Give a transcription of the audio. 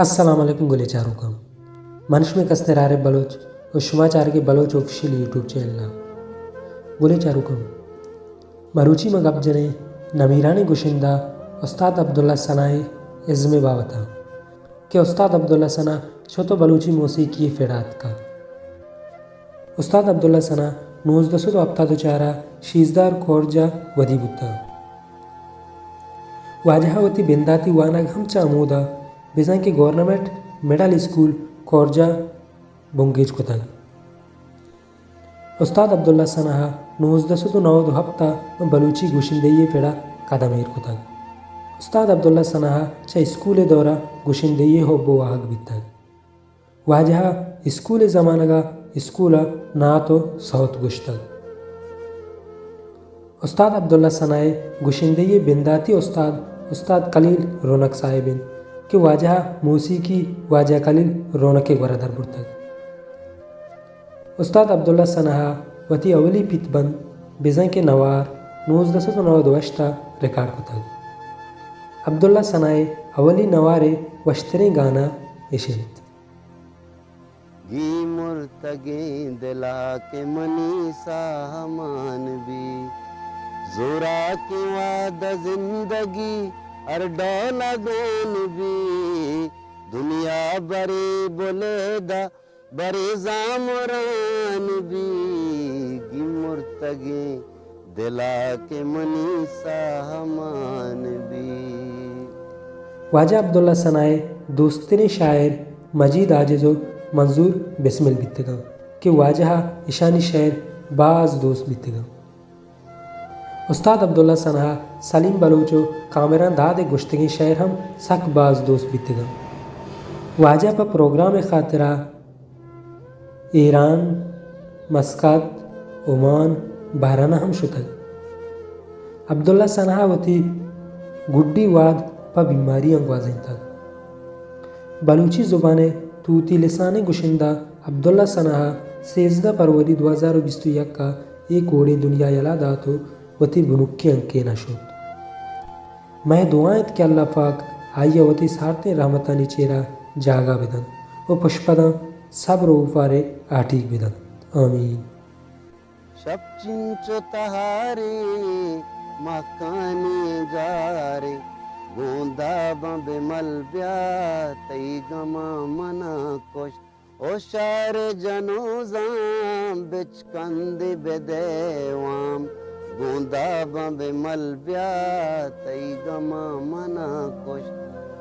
السلام علیکم گلیں چاروکاں، من شمئے کستر عارف بلوچ ءُ شما چارگ ئے بلوچ آفیشل یوٹیوب چینل ءَ۔ گلیں چاروکاں، مروچی ما گپ جنیں نمیرانیں گشندہ استاد عبداللہ ثنا ءِ ازم ءِ بابت ءَ کہ استاد عبداللہ ثنا چتو بلوچی موسیقی ءِ پڑ ءَ اتکا۔ استاد عبداللہ ثنا نوزدہ سد ءُ ہپتاد ءُ چار ءَ شیزدار کورجا ودی بوتگ۔ واجہ ءَ وتی بنداتی وانگ ہم چہ ہمودا بزاں کہ گورنمنٹ مڈل اسکول کورجا بنگیج کتگ۔ استاد عبداللہ ثنا ءَ نوزدہ سد ءُ نود ءُ ہپت ءَ بلوچی گشندہی ءِ پڑ ءَ قدم ایر کتگ۔ استاد عبداللہ ثنا ءَ چہ اسکول ءِ دور ءَ گشندہی ءِ حب ءُ واہگ بیتگ۔ واجہ ءَ اسکول ءِ زمانگ ءَ اسکول ءَ نعت ءُ سوت گوشتگ۔ استاد عبداللہ ثنا ءِ گشندہی ءِ بنداتی استاد، استاد خلیل رونق صاحب انت کہ واجہ ءَ موسیقی واجہ خلیل رونق ءِ گور ءَ در برتگ۔ استاد عبداللہ ثنا ءَ وتی اولی پیت بند بزاں کہ نوار نوزدہ سد ءُ نود ءُ ہشت ءَ ریکارڈ کتگ۔ عبداللہ ثنا ءِ اولی نوار ءِ وشتریں گانا اش انت۔ گی مرتگیں دلا کہ منی ساہ مان بی، زوراکیں وعدہ زندگی ہر ڈول ءَ گون بی، دنیا برے بلیدہ برے زامران بی، گی مرتگیں دلا کہ منی ساہ مان بی۔ واجہ عبداللہ ثنا ءِ دوستریں شاعر مجید عاجز ءُ منظور بسمل بیتگاں کہ واجہ ءَ اشانی شعر باز دوست بیتگاں۔ استاد عبداللہ ثنا ءَ سلیم بلوچ ءُ کامران داد ءِ گوشتگیں شعر ہم سک باز دوست بیتگاں۔ واجہ پہ پروگرام ءِ خاطر ءَ ایران، مسقط، عمان، بحرین ءَ ہم شتگ۔ عبداللہ ثنا ءَ وتی گڈی وہد پہ بیماریاں گوازینتگ۔ بلوچی زبان ءِ توتی لسانیں گشندہ عبداللہ ثنا ءَ سیزدہ فروری دو ہزار ءُ بیست ءُ یک ءَ اے کوڑیں دنیا یلہ دات ءُ وتی بنکی ہنکین ءَ شت۔ مئے دعا انت کہ اللہ پاک آئی ءَ وتی سارتیں رحمتانی چیر ءَ جاگہ بدنت ءُ پشپداں صبر ءُ اوپار ءِ ہاٹیگ بدنت۔ آمین۔ شپ چنچو تہاریں مہکانی گاریں، گوں داباں بہ مل بیا تئی گماں منا کشت۔ او شہر جنوزاں بچکندی بدے وام، گوں داباں بہ مل بیا تئی گماں